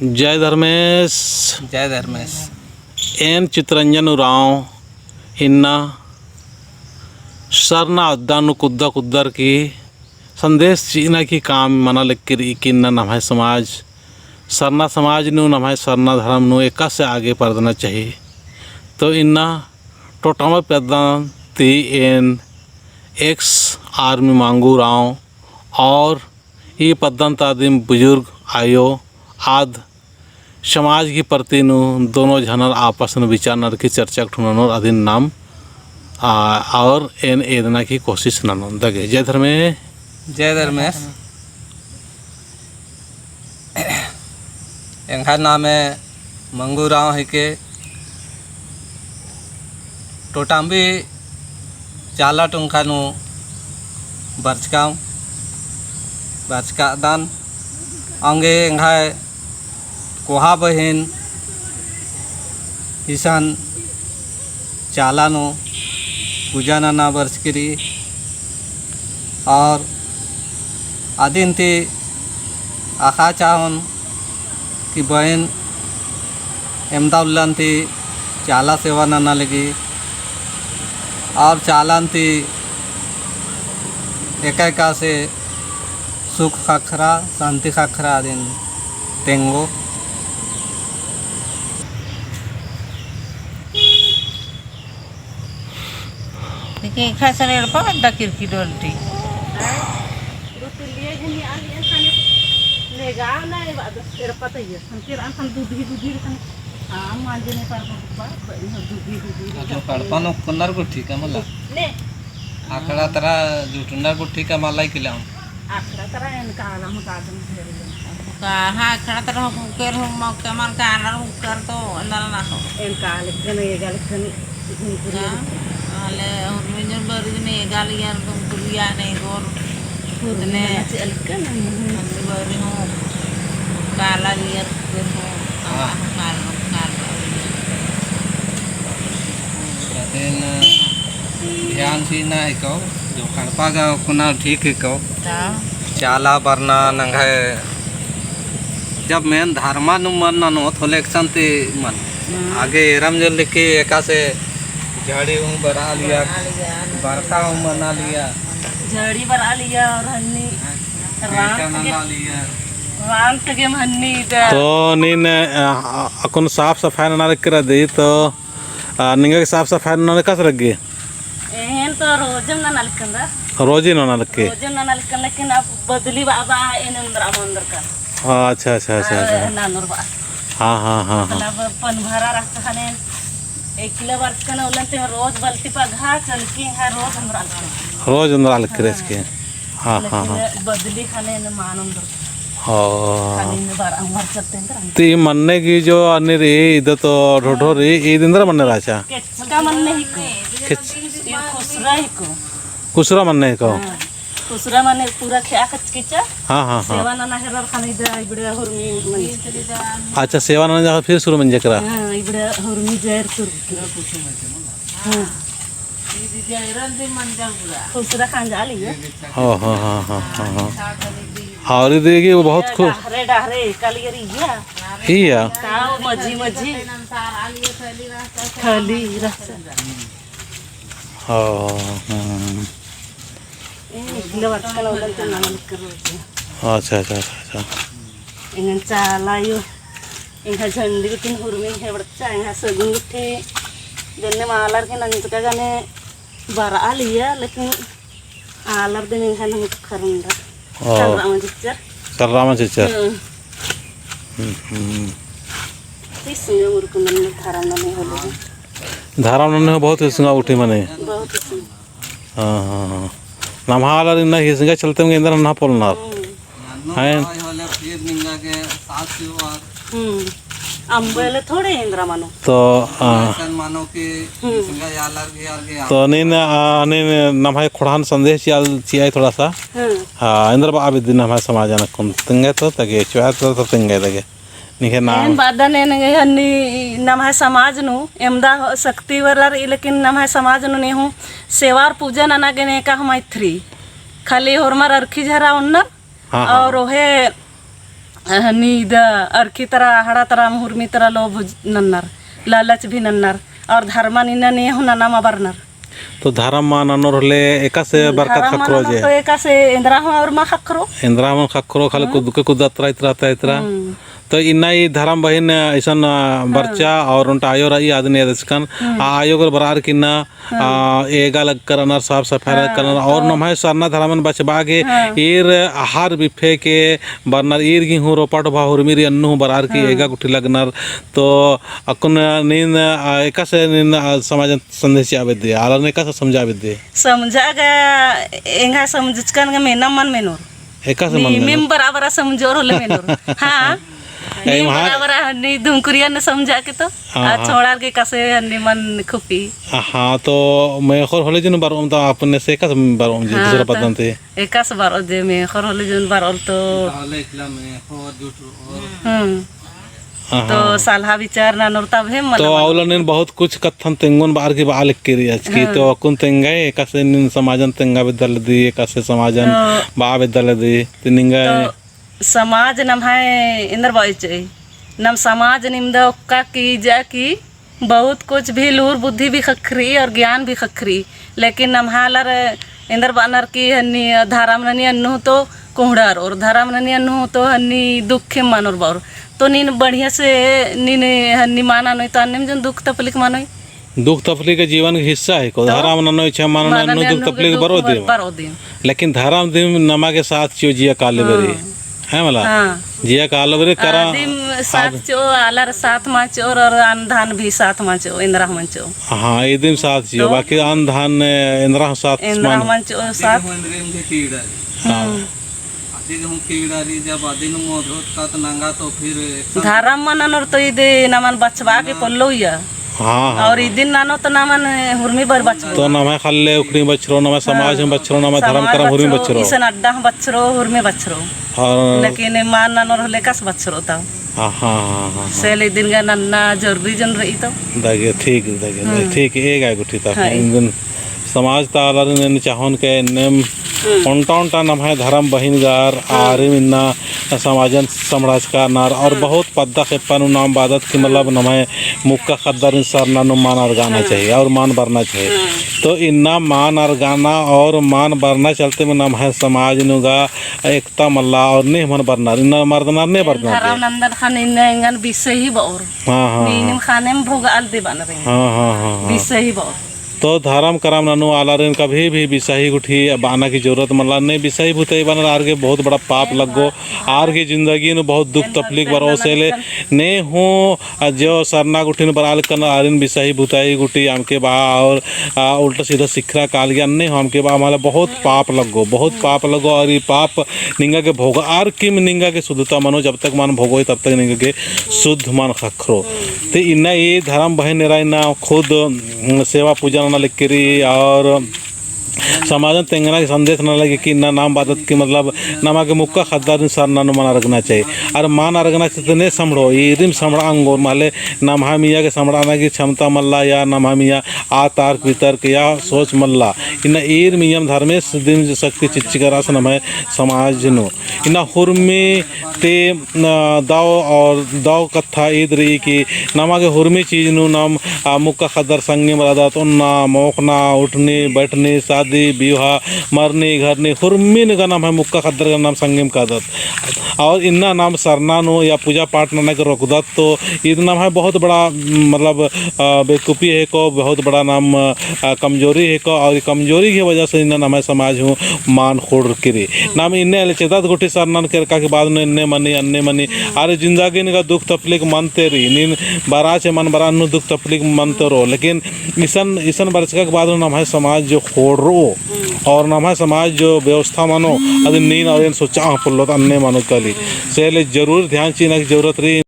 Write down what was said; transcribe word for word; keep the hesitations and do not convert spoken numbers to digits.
जय धर्मेस। जय धर्मेस। एन चितरंजन उराँव इन्ना सरना अड्डा नू कुद्दा कुद्दर की संदेश चिअना की काम मना लगी रई कि इन्ना नम्है समाज, सरना समाज नू, नम्है सरना धर्म नू एकासे आगे परदना चाही। तो इन्ना टोटामा पद्दन ती एन ex army मांगू उराँव और ई पद्दन ता दिम बुजुर्ग आयो आद समाज की प्रति नू दोनों झनर आपस नू विचार ननर की चर्चा ठुननोर अदिन नाम, आ, और एन एदना की कोशिश ननोन दगे। जय धर्मे। जय धर्मेस। एंग्है नामे मंगू उराँव हिके। टोटाम्बी चाला टोंका नू बरचकाम, बरचकादन। औंगे एंग्है कोहा बहिन इसन चाला नू पूजा नना बरचकी रई। और अदिन ती अख़ा चाहोन कि बहिन एवंदा उल्लन ती चाला सेवा नना लगी और चालन ती एका एकासे सुख ख़क्खरा, शांति ख़क्खरा अदिन तेंगो। लेकिन एकासे एड़पा बेद्दा किरकी डोलटी। जो कड़पा नू कुन्नर गुट्ठी का मला। ने। आखड़ा तरा जुटुन्नर गुट्ठी का मला ही किला। आखड़ा तरा एन काला हूँ तादम धेर ले। का, हाँ, आखड़ा तरा हूँ कुकर हूँ, मौके मन का आनर हूँ कुकर तो अंदर ना हो। एन काले कने, ये गाले कने। हाँ, आले उर्मी जन बरी ने गाली यार तुम कुरिया ने गोर खुद ने। अच्छी अलग ना। हम बरी हूँ, काला लियर फिर हूँ, हाँ। काला, काला। अदिन ध्यान सी ना हिको, जो कड़पा गा कुना ठीक हिको। हाँ। चाला बरना नंग्है जब मेन धर्मा नू मन ननोत होले एकसन ती मन। हम्म। आगे एरम जो लिखी एकासे झड़ी हूँ बरआ लिया, बरआ लिया, बरखा हूँ मना लिया। झड़ी बरआ लिया और हन्नी हाँ। राम बेटा तगे, मना लिया। राम तगे हन्नी इधर। तो नीन, अ, अ, अक्कुन साफ सफाई नना लगी रअदी तो आ, निंगा गे साफ सफाई नना एकासे लग्गी? एन तो रोजम नना लक्कन दा। रोजी नना लग्गी? रोजम नना लक्कन, लेकिन अब बदली बा, बा एन अंदर, अब अंदर का। अच्छा, अच्छा, अच्छा, आ, अच्छा। नानुर बा। हाँ, हाँ, हाँ, हाँ। मतलब पनभरा रहचा ख़ने, एक किलो बरचकन उलन ते रोज बल्टी पा घा चलकी है, रोज अंदर लक्कन। रोज अंदर लक्कन हाँ। रहचकी। हाँ, हाँ, लेकिन हाँ। बदली ख़ने न मानम दो। हाँ। ख़ने न बार अंवर चलते हैं तो। ती मन्ने की जो अन्ने रई, इद तो ढोढो रई, ईद एन्दरा मन्ने रहचा? केचका मन्ने हिको। केच- ये खुसरा हिको। खुसरा मन्ने हिको। हाँ। खुसरा मन्ने पूरा खे आकच केचा। हाँ, हाँ, हाँ। सेवा नना हेरर ख़ने इद इबड़ा हुरमी मंजकी। अच्छा, सेवा नना जहाँ फिर शुरू मंजकी रई। हाँ, इबड़ा हुरमी जैर तुर। हाँ। खुसरा खान जा लिया। हाँ, हाँ, हाँ, हाँ, हाँ, हाँ। और ये देखिए, वो बहुत खूब। डहरे, डहरे, कलियर इया। इया। ताऊ मझी, मझी। थली रहचा। हाँ, हम्म। ए, निकले बरचकन उलन ते नमन करो। अच्छा, अच्छा, अच्छा, अच्छा। एंगन चाला आयो, एंग्है झंडी गुट्ठिन हुरमी है बरचा, एंग्है सगुन गुट्ठी, जन्ने मालर के नंजका गने बरआ लिया, लेकिन आलर दिन एंग्है नमक खरंदा। ओ। कलरा मंजचर। कलरा मंजचर। हम्म। हम्म, हम्म। तीस में उरकुन नन्ने धारा नन्ने होले। धारा नन्ने बहुत ही सिंगा उठी मने। बहुत ही सिंगा। हाँ, हाँ, हाँ। नम्है आलर इन्ना हिसिंगा चलते में एन्दरा नम्है पोलनर। हम्म। हैं? हम्म। अम्बेले थोड़े एन्दरा मनो। तो, आ, ऐसन मानो कि हम्म। हिसिंगा आलर गे आर गे तो नीन, आ, नीन नम्है ख़ोंड़हन संदेश चिआल, चिआई थोड़ा सा। हम्म। हाँ, एन्दरा बआ बेद्दी नम्है समाजन अक्कुन तिंगे तो तगे, चुआ तो, तो तिंगे तगे। निंग्है नाम। एन बअदन एन हन्नी नम्है समाज नू एवंदा शक्ति वाला रई, लेकिन नम्है समाज नू नेहूँ सेवा और पूजा नना गे नेका हूँ मैत्री। खाली होरमर अरखी झरा ओन्नर हाँ, हाँ, और हाँ। ओहे अहनी इदा अरखी तरा, हड़ा तरा, हुरमी तरा लोभ नन्नर, लालच भी नन्नर, और धर्मन इन्ना ने हूँ नना मा बरनर। तो धर्म मा ननोर होले एकासे हम्म, बरकत धर्म मा खक्खरो ननोर जे। तो एकासे एन्दरा हूँ और मा खक्खरो। एन्दरा हूँ खक्खरो, खाली हम्म। कुद्दके कुद्दत रई इतरा ता इतरा। हम्म। तो इन्ना ई धर्म बहिन इसन, अ, हाँ। बरचा और ओन्टा आयो रई आदमी आदचकन, हम्म। आ आयो गर बरार की इन्ना हाँ। आ, एगा लगकर रअनर, साफ सफाई हाँ, लगकर रअनर, और तो नम्है सरना धर्मन बछाबआ गे हाँ। ईर हर बिफे के बरनर, ईर गे हूँ रोपा डोभा हुरमी रई अन्नु हूँ बरार की हाँ। एगा गुट्ठी लगनर। तो अक्कुन नीन, आ, एकासे नीन, आ, समाजन संदेश चिआ बेद्दय, आलर ने एकासे समझा बेद्दय? समझा गा एंगा समझचकन गा मेनम मल मेनोर। एकासे मल नीम मेनोर। बराबर समझोर होले मेनोर। हाँ। ए, नीम वहाँ बराबर हन्नी धुमकुरिया ने समझा के तो। हाँ, आ, हाँ। छोड़ार के एकासे हन्नी मल खुपी। हाँ, तो मेख़ोर होले जुन बरओम तो अपने से एकासे बरओम जे हाँ, दूसरा तो पद्दन ती। एकासे बरओ जे मेख़ोर होले जुन बरओल तो। हम्म। हाँ, तो हाँ। सलहा विचार ननोर तब हे मला तो मल। अउला नीन बहुत कुछ कत्थन तेंगोन बअर की बआ लगी रई अचकी, हाँ। तो अक्कुन तेंगय, एकासे नीन समाजन तेंगा बेद्दा लदी, एकासे समाजन तो बआ बेद्दा लदी, ती निंगा तो समाज नम्है एन्दर बओ चिई। नम समाज निम्दा ओक्का की जा की बहुत कुछ भी लूर बुद्धि भी ख़क्खरी और ज्ञान भी ख़क्खरी। लेकिन नम्है आलर एन्दर बअनर की हन्नी धरम ननी अन्नु तो कोंहड़ार और धरम ननी अन्नु तो हन्नी दुखे मनोर बओर। तो नीन बढ़िया से नीन हन्नी मा ननोय तो अन्नेम जुन दुख तकलीफ मनोय। दुख तकलीफ के जीवन के हिस्सा हेको। तो धरम ननोय छे मा ननोय अन्नु दुख तकलीफ बरओ दिम। बरओ दिम। लेकिन धरम दिम नमा गे साथ चिओ जिया काले बेरी। हाँ। है मला? हाँ। जिया काले बेरी करा आदिम साथ चिओ, आलर साथ मा चिओर और अन्न धान भी साथ मा चिओ, एन्दरा मल चिओ। हाँ, इदिम साथ चिओ, तो बाकी अन्न धान एन्दरा साथ एन्दरा मल चिओ साथ। हाँ। हम्म। आदि हूँ कीड़ा रई, जब आदि नू मोदोत का तो नंगा तो फिर एक साथ धरम मा ननोर तो इदे नमन बछाबआ के पोल्लो इया। हाँ, हाँ, और हाँ। इदिन ननोत तो नमन हुरमी बर बछरो। तो नम्है ख़ल्ल उखड़ी बछरो, नम्है समाज हाँ। हूँ बछरो, नम्है धरम समाज करम हुरमी बछरो, बछरो। इसन अड्डा हूँ बछरो, हुरमी बछरो। और लेकिन मा ननोर होले एकासे बछरो तब। हाँ, हाँ, हाँ, हाँ, हाँ। से ले इदिन गा नन्ना जरूरी जुन रई तो। दगे, ठीक, दगे, हम्म। ठीक, एगा गुट्ठी ता। हाँ। इदिन समाज ता आलारिन एन चाहोन के एन्नेम हम्म। ओन्टा ओन्टा नम्है धरम बहिन गर हम्म। आरिम इन्ना समाजन सम्हड़ाचका रअनर और हम्म। बहुत पद्दा खेप्पा नू नाम बअदत कि मतलब हम्म। नम्है मुक्का ख़द्दारिन सरना नू मान अरगाना हम्म। चाहिए और मान बरना चाहिए। हम्म। तो इन्ना मान अरगाना और मान बरना चलते में नम्है समाज नू गा एकता मल्ला और ने मान बरनर, इन्ना मर्दनर ने बरनर धरम दे। नंदन ख़ने इन्ना एंगन बिसही बओर। हाँ, हाँ, नीनिम हाँ। ख़नेम भोगाल दे बअनर। हाँ, हाँ, हाँ, हाँ। बिसही बओर। तो धरम करम ननू आलारिन कभी भी बिसाही गुट्ठी बअना की जरूरत मल्ला। ने बिसाही भुताई बअनर आर गे बहुत बड़ा पाप लग्गो। आर गे जिंदगी नू बहुत दुख तकलीफ बरओ से ले ने हूँ, आ, जो सरना गुट्ठिन बरआ लक्कन आरिन बिसाही भुताई गुट्ठी अमके बआ और, आ, उल्टा सीधा सिखरा काल गे अन्ने हूँ अमके बआ मला बहुत पाप लग्गो, बहुत पाप लग्गो और ई पाप निंगा गे भोगार किम निंगा गे शुद्धता मनो, जब तक मान भोगोय तब तक निंगा गे शुद्ध मान ख़क्खरो। ते इन्ना ई धरम बहिन एरा इन्ना खुद, उम, सेवा पूजा नना लगी रई और समाजन तेंगना की संदेश नना लगी कि इन्ना नाम बअदत कि मतलब नमा गे मुक्का ख़द्दारिन सरना नू मान अरगना चाही। अरा मान अरगना चाही ते ने सम्हड़ो, ईरिम सम्हड़ा ओंगोर महले नम्है मइय्याँ गे सम्हड़ाना की क्षमता मल्ला या नम्है मइय्याँ आ तर्क वितर्क या सोच मल्ला। इन्ना ईर मइय्याँ धर्मेस दिम शक्ति चिच्चका रअस नम्है समाज नू। इन्ना हुरमी ती, अ, दव और दव कत्था ईद रई कि नमा गे हुरमी चीज नू नाम, अ, मुक्का ख़द्दर संगेम रअदत, ओन्ना, मोख़ना, उठनी, बैठनी, शादी, बिहा, मरनी, घरनी, हुरमी नू गा नम्है मुक्का ख़द्दर गा नाम संगेम कादत। और इन्ना नाम सरना नू या पूजा पाठ नना गे रोकदत तो ईद नम्है बहुत बड़ा, मतलब, अ, बेवकूफ़ी हेको, बहुत बड़ा नाम, अ, कमजोरी हेको, और ई कमजोरी की वजह से इन्ना नम्है समाज हूँ मान खुड़ किरी। नाम इन्ने ले चेदत गुट्ठी सरनन केरका के बाद नू इन्ने मनी, अन्ने मनी। अरे जिंदगी नू गा दुख तकलीफ मनते रई, नीन बरआ चे मल बरआ नू दुख तकलीफ मनते रओ। लेकिन इसन, इसन बरचका के बाद नू नम्है समाज जो खोड़रओ और नम्है समाज जो व्यवस्था मनो, अदिन नीन और एन सोचआ पोल्लोत अन्ने मनो काली। से ले जरूर ध्यान चिअना की जरूरत रई।